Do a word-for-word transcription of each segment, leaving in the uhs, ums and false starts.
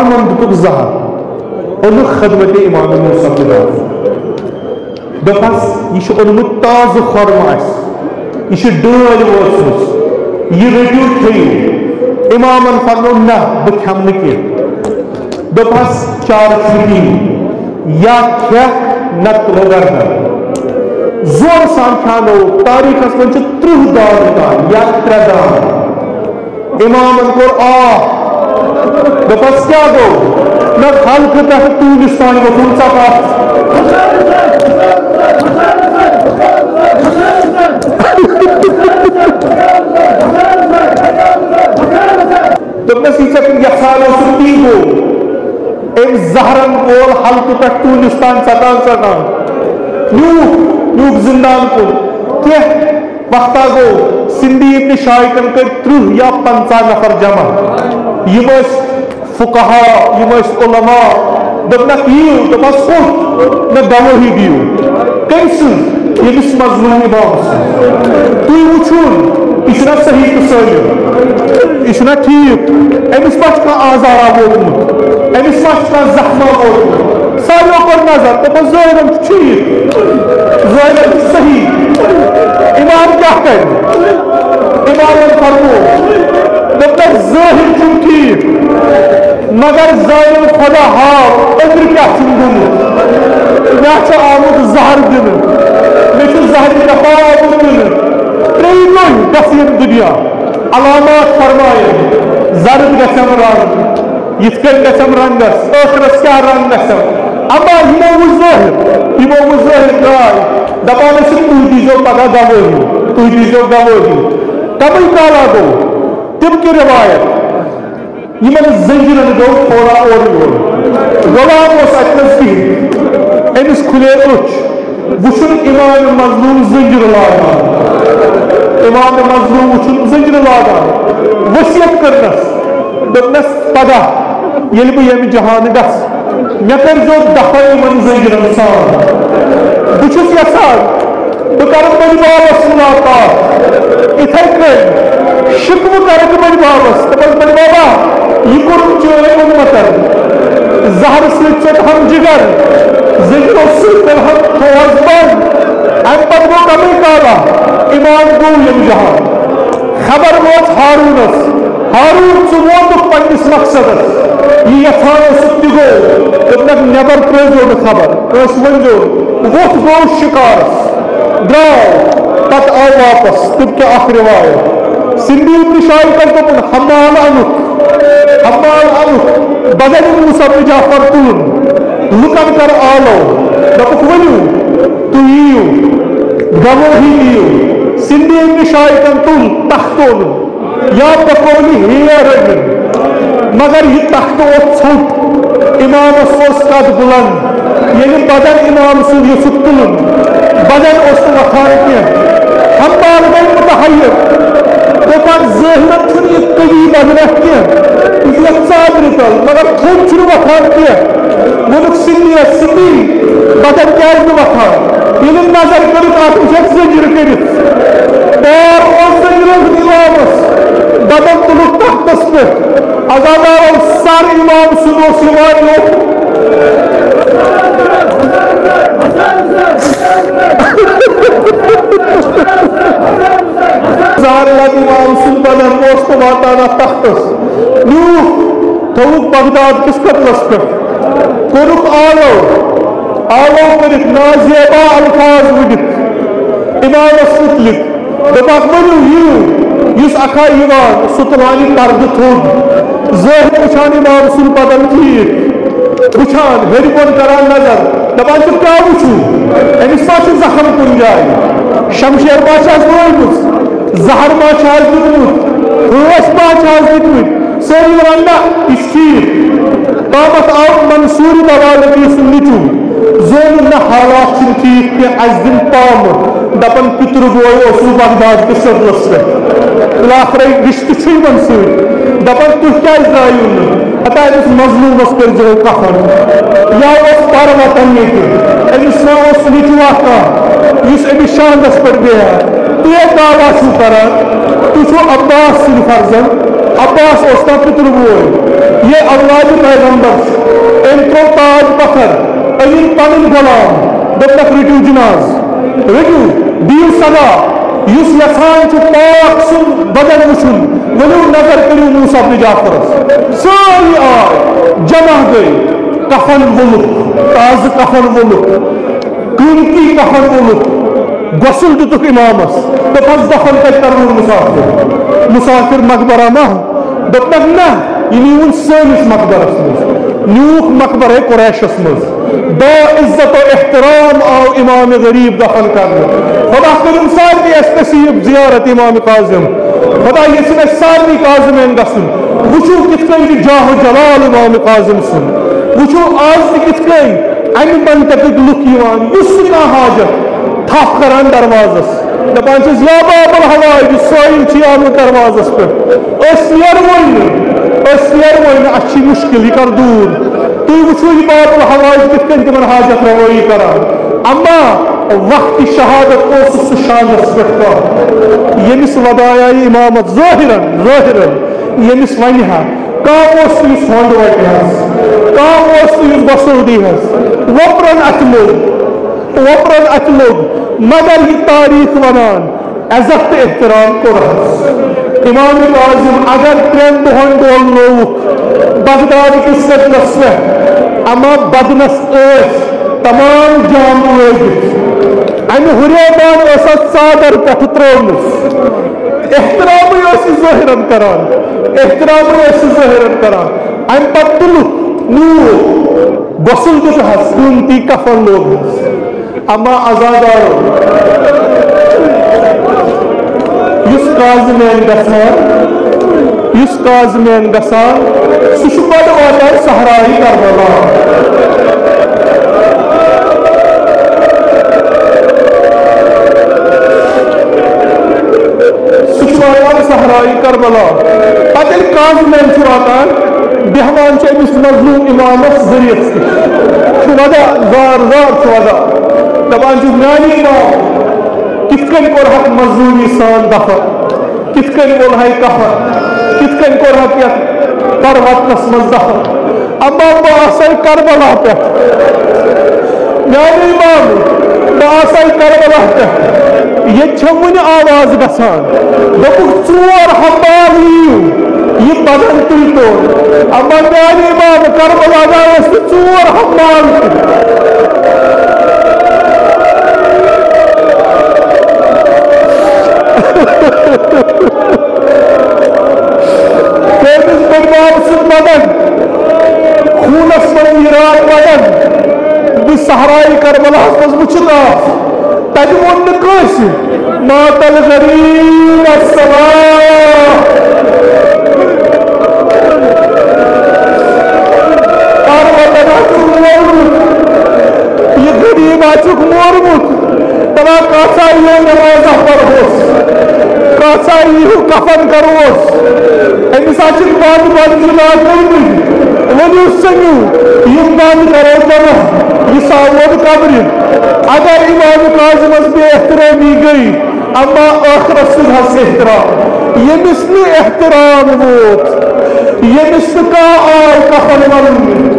یِمن دِتُکھ زہر، اوٚنُکھ خدمت امام موسیٰ خدا۔ دوٚپہَس، یہِ چھُ اوٚنمُت تازٕ خۄرمہٕ اَسہِ، یہِ چھِ ڈٲلۍ وٲژمٕژ، یہِ رٔٹِو کھیٚیِو۔ امامن فرموو، نہ، بہٕ کھٮ۪مہٕ نہٕ کینٛہہ۔ دوٚپہَس، چارٕ چھُ یی، یا کھٮ۪کھ نتہٕ تُلو گردن۔ زورٕ سان کھیانووُکھ۔ تاریخس منٛز چھِ ترٕٛہ دانہٕ تام یا ترٛےٚ دانہٕ۔ امامن کوٚر آ۔ دوٚپس، کیٛاہ گوٚو؟ نہ، حلقہٕ پٮ۪ٹھٕ توٗلِس تام ووٚتھُن ژےٚ کتھ۔ دوٚپنس، یہِ ژےٚ یژھان اوسُکھ، تی گوٚو۔ أمۍ زہرن وول حلقہٕ پٮ۪ٹھ توٗلِس تام ژٹان ژٹان۔ نیوٗکھ، نیوٗکھ زندان کُن۔ کینٛہہ وقتا گوٚو، سندی ابن شایقن کٔرۍ ترٕٛہ یا پنٛژاہ نفر جمع۔ یِم ٲسۍ فقہا، یِم ٲسۍ علماء۔ دوٚپنکھ، یِیِو، دوٚپس، کوٚت؟ نہ، گوٲہی دِیِو۔ کٔمۍ سٕنٛز؟ ییٚمِس مظلوم امام سٕنٛز۔ تُہۍ وٕچھِو، یہِ چھُنہ صحیح تہٕ سٲلِم؟ یہِ چھُنہ ٹھیٖک؟ أمِس ما چھُ کانٛہہ آزارا ووتمُت؟ أمِس ما چھُ کانٛہہ زخما ووتمُت؟ ساروِیو کوٚر نظر، دوٚپُکھ، ظٲہرن چھُ ٹھیٖک، ظٲہرن چھُ صحیح۔ امام کیٛاہ کرِ؟ امامن فرموو، دوٚپنکھ، ظٲہر چھُم ٹھیٖک، مگر ظٲہر خدا ہاو، أنٛدرٕ کیٛاہ چھُم گوٚمُت؟ مےٚ چھُ آمُت زہر دِنہٕ، مےٚ چھُ زہرِ دفعہ آمُت دِنہٕ۔ ترٛیٚیہِ دۄہہِ گژھِ یِم دُنیا۔ علامات فرمایہِ، زرد گژھٮ۪م رنگ، یِتھ کٔنۍ گژھٮ۪م رنگس، ٲخرس کیٛاہ رنگ گژھٮ۪م؟ اما یِمو وُچھ ظٲہر، یِمو وُچھ ظٲہر درٛاے، دپان ٲسِکھ، تُہۍ دیٖزیو پگاہ گوٲہی، تُہۍ دیٖزیو گوٲہی۔ کمٕے کالا گوٚو، تِم تہِ روایت۔ یِمن زنجیرن گوٚو تھوڑا اورٕ یور۔ غلام اوس اتہِ نس بِہِتھ۔ أمِس کھُلے أچھ۔ وٕچھُن امام مظلوم زنجیر لاگان۔ امام مظلوم وٕچھُن زنجیر لاگان۔ وصیت کٔرنس۔ دوٚپنس، پگاہ ییٚلہِ بہٕ ییٚمہِ جہان گژھٕ، مےٚ کٔرۍزیو دفن یِمن زنجیرن سان۔ بہٕ چھُس یژھان بہٕ کرٕ بٔڈۍ بابس مُلاقات۔ اِتھے کٔنۍ شِکوٕ کرٕ بہٕ بٔڈۍ بابس، دَپس، بٔڈۍ بابا، یہِ کوٚرُم چٲنۍ اُمتن۔ زہرٕ سۭتۍ ژوٚٹہم جگر، زنجیرو سۭتۍ کوٚرہم تھوہس بند۔ امہِ پتہٕ گوٚو کمٕے کالا، امام گوٚو ییٚمہِ جہان۔ خبر وٲژ ہارونس۔ ہارون، ژٕ ووتُکھ پننِس مقصدس۔ یہِ یژھان اوسُکھ، تہِ گوٚو۔ دوٚپنکھ، نٮ۪بر ترٲوزیو نہٕ خبر، کٲنٛسہِ ؤنۍزیو نہٕ۔ ووٚتھ گوٚو شِکارس، درٛاو، پتہٕ آو واپس۔ تِم تہِ اکھ روایت۔ سندی ابن شایقس دوٚپُن، حمال انُکھ، حمال انُکھ، بدنِ موسیٰ ابن جعفر تُلُن، لُکن کر آلو، دوٚپُکھ، ؤلِو، تُہۍ یِیِو، گوٲہی دِیِو۔ سندی ابن شایقن تُل تخت اوٚنُن۔ یا پکولی ہیر رٔٹِن۔ مگر یہِ تختہٕ اوس ژھوٚٹ۔ امامس اوس قد بلند۔ ییٚلہِ بدن امام سُنٛد یوٚژھُکھ تُلُن، بدن اوس نہٕ وۄتھان کینٛہہ۔ حمال گٔے متحیر۔ دوٚپُن، ظٲہرن چھُنہٕ یہِ قوی بدنہ کینٛہہ۔ یہِ چھُ یتھ ژادرِ تل، مگر تھوٚد چھُنہٕ وۄتھان کینٛہہ۔ ووٚنُکھ، سِنیَس، سِنی، بدن کیٛازِ نہٕ وۄتھان؟ ییٚلہِ نظر کٔرٕکھ، اتھ وُچھکھ زنجیر کٔرِتھ۔ پیر اوس زنجیرن امامس، بدن تُلُکھ تختس پٮ۪ٹھ۔ عزادارو، سر امام سُنٛد اوس یِوان یوٚت۔ زہر لد امام سُنٛد بدن اوس نہٕ واتان اتھ تختس۔ نیوٗکھ، تھوٚوُکھ بغداد کِس کدلس پٮ۪ٹھ۔ کوٚرُکھ آلو، آلو کٔرِتھ نازیبا الفاظ ؤنِتھ امامس مُتعلق۔ دوٚپُکھ، ؤلِو، یِیِو۔ یُس اکھا یِوان، سُہ تُلان یہِ پردٕ تھوٚد۔ ظٲہر وٕچھان امام سُنٛد بدن ٹھیٖک۔ وٕچھان، ہیٚرِ بۄن کران نظر۔ دَپان چھِ، کیٛاہ وٕچھِو؟ أمِس ما چھُ زخم کُنہِ جایہِ؟ شمشیر ما چھِ اَسہِ وٲیمٕژ؟ زہر ما چھِ اَسہِ دیُتمُت؟ پھٲسۍ ما چھِ اَسہِ دِتمٕتۍ؟ سٲری وَنان، نہ، یہِ چھُ ٹھیٖک۔ تامَتھ آو منصوٗر بغدادی سُنٛد نیٚچوٗ۔ زونُن، نہ، حالات چھِنہٕ ٹھیٖک کینٛہہ، اَسہِ دِن پامہٕ۔ دَپان، پِتُر بوے اوسُس بغداد کِس سٔدلَس پٮ۪ٹھ۔ ٲخرَے رِشتہٕ چھُ یِمَن سۭتۍ۔ دَپان، تُہۍ کیٛازِ درٛایِو نہٕ؟ ہتا أمِس مظلوٗمس کٔرۍزیو کفن۔ یا اوس پرٕ وطن ییٚتہِ، أمِس ما اوس نیٚچوا کانٛہہ یُس أمِس شاندس پٮ۪ٹھ بیٚہہِ ہا؟ تُہۍ ہے دعوا چھِو کران، تُہۍ چھِو عباس سٕنٛدۍ فرزند، عباس اوس تَتھ پِتُر بوے۔ یہ اولاد پیغمبر، أمۍ ترٛوو تاج پتھر، أنِن پنٕنۍ غلام، دوٚپنکھ، "رٔٹِو جناز، رٔٹِو، دِیِو صدا، یُس یژھان چھُ پاک سُنٛد بدن وٕچھُن، ؤلِو نظر کٔرِو موسیٰ ابن جعفرس۔" سٲری آے، جمع گٔے، کفن ووٚلُکھ، تازٕ کفن ووٚلُکھ، قۭمتی کفن ووٚلُکھ، غسل دِتُکھ امامس، دوٚپہس، "دفن کتہِ کرون مسافر؟ مسافر مقبرہ ما؟" دوٚپنکھ، "نہ، یہِ نیوٗن سٲنِس مقبرس منٛز۔" نیوٗکھ مقبرہ قریشس منٛز۔ با عزت و احترام آو امام غریب دفن کرنہٕ۔ خدا کٔرِن سارنٕے اَسہِ نصیب زیارت امام کاظم۔ خدا یژھِن اَسہِ سارنٕے کاظمین گژھُن۔ وٕچھِو کِتھ کٔنۍ چھُ جاہ و جلال امام کاظم سُنٛد۔ وٕچھِو آز تہِ کِتھ کٔنۍ امہِ منطقٕکۍ لُکھ یِوان، یُس تہِ کانٛہہ حاجت، تھپھ کران دروازس، دپان چھِس، "یا باب الحوائج، یہِ صٲیِم چھُ آمُت دروازس پٮ۪ٹھ، أسۍ نیرو نہٕ، أسۍ نیرو نہٕ، اَسہِ چھِ مُشکِل، یہِ کر دوٗر۔" تُہۍ وٕچھِو یہِ باب الحوائج کِتھ کٔنۍ تِمن حاجت روٲیی کران۔ اما وقت شہادت اوسُس سُہ شانس پٮ۪ٹھ کانٛہہ، ییٚمِس وداعی امامت ظٲہِرن، ظٲہِرن، ییٚمِس ونہِ ہا، کانٛہہ اوس نہٕ یُس ہۄنٛد وَٹہِ حظ، کانٛہہ اوس نہٕ یُس غسل دی حظ، وۄپرن اَتھِ لوٚگ، وۄپرن اَتھِ لوٚگ، مگر یہِ تاریخ وَنان، عزت تہٕ احترام کوٚر حظ۔ امام کاظم اگر ترٛٮ۪ن دۄہن ڈولنووُکھ، بغداد کِس سِٹلس پٮ۪ٹھ، اما بدنس ٲسۍ تمام جام لٲگِتھ، امہِ ہُریمان ٲس اَتھ ژادر پٮ۪ٹھٕ ترٲومٕژ۔ احترامٕے ٲسۍ ظٲہِرن کران، احترامٕے ٲسۍ ظٲہِرن کران۔ اَمہِ پتہٕ تُلُکھ نوٗر، غسل دیُت حظ، قۭمتی کفن لوگ حظ۔ اما عزادارو، یُس کاظمین گژھان، یُس کاظمین گژھان، سُہ چھُ گۄڈٕ واتان صحرائے کربلا۔ سُہ چھُ واتان صحرائے کربلا۔ پتہٕ ییٚلہِ کاظمین چھُ واتان، بیٚہوان چھُ أمِس مظلوم امامس ذٔریعس نِش۔ چھُ وَدان، زار زار چھُ وَدان۔ دَپان چھُس، "میٛانہِ امام، کِتھ کٔنۍ کوٚرہَکھ مظلوٗمی سان دفن؟ کِتھ کٔنۍ وولہَے کفن؟ کِتھ کٔنۍ کوٚرہَکھ یَتھ پروتنس منٛز دفن؟" اما بہٕ آسے کربلا پٮ۪ٹھ۔ میانہِ امام، بہٕ آسے کربلا پٮ۪ٹھ۔ ییٚتہِ چھےٚ وُنہِ آواز گژھان۔ دوٚپُکھ، "ژور حمال یِیِو، یہِ بدن تُلۍ توڑ۔" اما میانہِ امام، کربلا گٔیَس نہٕ ژور حمال تہِ۔ تٔمِس بٔڈۍ بب سُنٛد بدن، خوٗنس منٛز نیران بدن، بہٕ صحرائے کربلاہس منٛز وٕچھِتھ آس، تتہِ ووٚن نہٕ کٲنٛسہِ، "مات الغریب الصلاة۔" کربلا چھُ مورمُت، یہِ غریب ہا چھُکھ مورمُت۔ دپان، کانٛژھا یِیو نمازہ پرہوس، کانٛژھا یِیو کفن کروس۔ أمِس ہا چھِ بنٛد بنٛد جناز کٔرمٕتۍ۔ ؤلِو سٔمِو، یِم بنٛد کرو جمع، یہِ ساوون قبرِ۔ اگر امام کاظمس بے احترٲمی گٔے، اما ٲخرس سُنٛد حظ احترام۔ ییٚمِس نہٕ احترام ووت، ییٚمِس نہٕ کانٛہہ آو کفن وننہِ،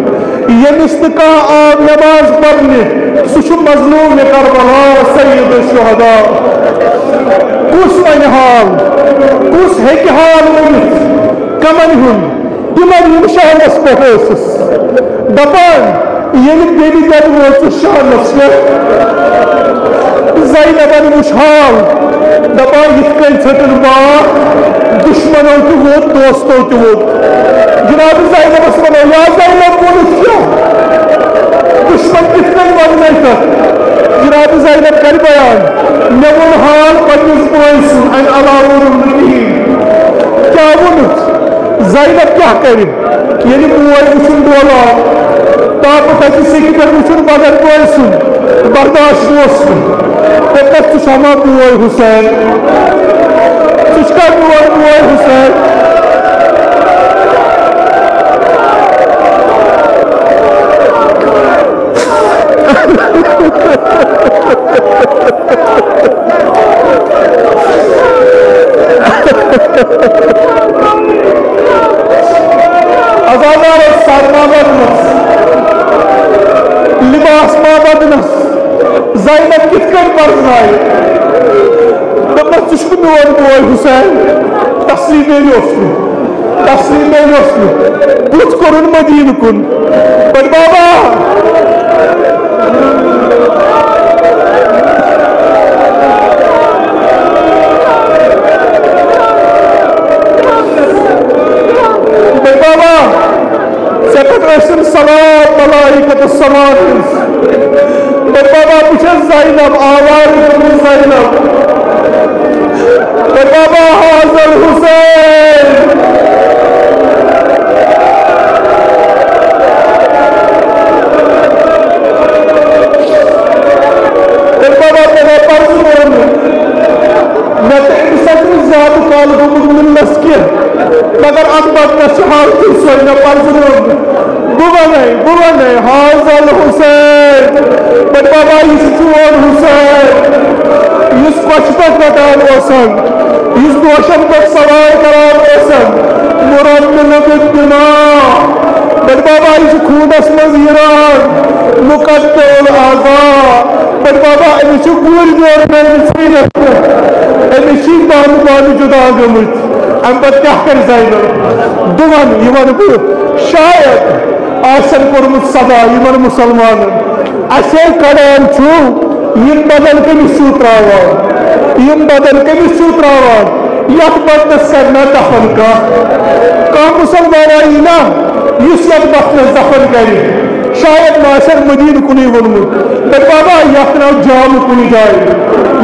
ییٚمِس نہٕ کانٛہہ آو نماز پرنہِ، سُہ چھُ مظلوم کربلا سید الشہداء۔ کُس ونہِ حال؟ کُس ہیٚکہِ حال ؤنِتھ؟ کمن ہُنٛد؟ تِمن یِم شہرس پٮ۪ٹھ ٲسٕس دپان، ییٚلہِ بیٚنہِ گرِ وٲژٕس شامس پٮ۪ٹھ، زینبن وُچھ حال، دپان، یِتھ کٔنۍ ژھٕٹُن باغ، دُشمنو تہِ ووت، دوستو تہِ ووت۔ جناب زینبس ونو، یا زینب، ووٚنُتھ کیٛاہ؟ دُشمن کِتھ کٔنۍ وننے تتھ؟ جناب زینب کرِ بیان، مےٚ ووٚن حال پننِس بٲے سُنٛد، امہِ علاوٕ ووٚنُم نہٕ کِہیٖنۍ۔ کیٛاہ ووٚنُتھ؟ زینب کیٛاہ کرِ؟ ییٚلہِ بوے وٕچھُن ڈولان، تاپہٕ تھَزِ سیٚکہِ پٮ۪ٹھ وٕچھُن بغٲر بٲے سُنٛد برداشت اوس نہٕ۔ دوٚپنَس، "ژٕ چھُ ہما بوے حسین؟ ژٕ چھُکھا میون بوے حسین؟" عزیزو، کِتھ کٔنۍ پرزنایہِ؟ دوٚپمَس، "ژٕ چھُکھ میون بوے حسین؟" تسلیٖمے اوس نہٕ، تسلیٖمے اوس نہٕ۔ بُتھ کوٚرُن مدیٖنہٕ کُن۔ بٔڈۍ بابا، بٔڈۍ بابا، ژےٚ پٮ۪ٹھ ٲسِن سلام ملائکت السماء ہٕنٛز۔ بٔڈۍ بابا، بہٕ چھَس زینب، آوارٕ گٔمٕژ زینب۔ بٔڈۍ بابا، حاضر حسین۔ بٔڈۍ بابا، مےٚ گوٚو پرزٕنومُت۔ مےٚ تہٕ أمِس سۭتۍ چھُنہٕ زیادٕ کال گوٚمُت مِلنَس کینٛہہ، مگر اَتھ بدنَس چھِ حالتٕے سۄے مےٚ پرزٕنٲومٕژ۔ بہٕ وَنَے، بہٕ وَنَے، حاضل حسین، بٔڈۍ بابا، یہِ چھُ چون حسین، یُس کۄچھِ پٮ۪ٹھ رَٹان اوسَن، یُس دوشَن پٮ۪ٹھ سوار کران اوسَن، مرمل بالدماء، بٔڈۍ بابا، یہِ چھُ خوٗنَس منٛز یِران، مقطع الاعضاء۔ بٔڈۍ بابا، أمِس چھِ گُرۍ دورٕ مےٚ ژیٖرِتھ۔ أمِس چھِ بانہٕ بانہٕ جُدا گٔمٕتۍ۔ اَمہِ پَتہٕ کیٛاہ کَرِ زینب؟ بہٕ وَنہٕ، یہِ وَنہٕ بہٕ۔ شاید آسن کوٚرمُت صدا یِمَن مُسلمانَن۔ اَسہِ کَڑان چھُ، یِم بدن کٔمِس چھِو ترٛاوان؟ یِم بدن کٔمِس چھِو ترٛاوان؟ یَتھ بدنَس کَرِ نا دفن کانٛہہ؟ کانٛہہ مُسلمانا یی نا، یُس یَتھ بدنَس دفن کَرِ؟ شاید ما آسن مدیٖنہٕ کُنُے ووٚنمُت، "ہے بابا، یَتھ ناو جامہٕ کُنہِ جایہِ،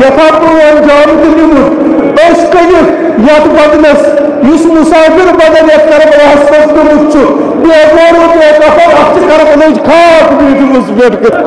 یَتھ آو پرٛون جامہٕ تہِ نیُمُت، أسۍ کٔنِتھ یَتھ بدنَس، یُس مُسافِر بدن یَتھ کربلاہَس منٛز گوٚمُت چھُ، بے گورو بے کفن، اَتھ چھِ کربلٕچ خاک بیٖٹھمٕژ پٮ۪ٹھ۔"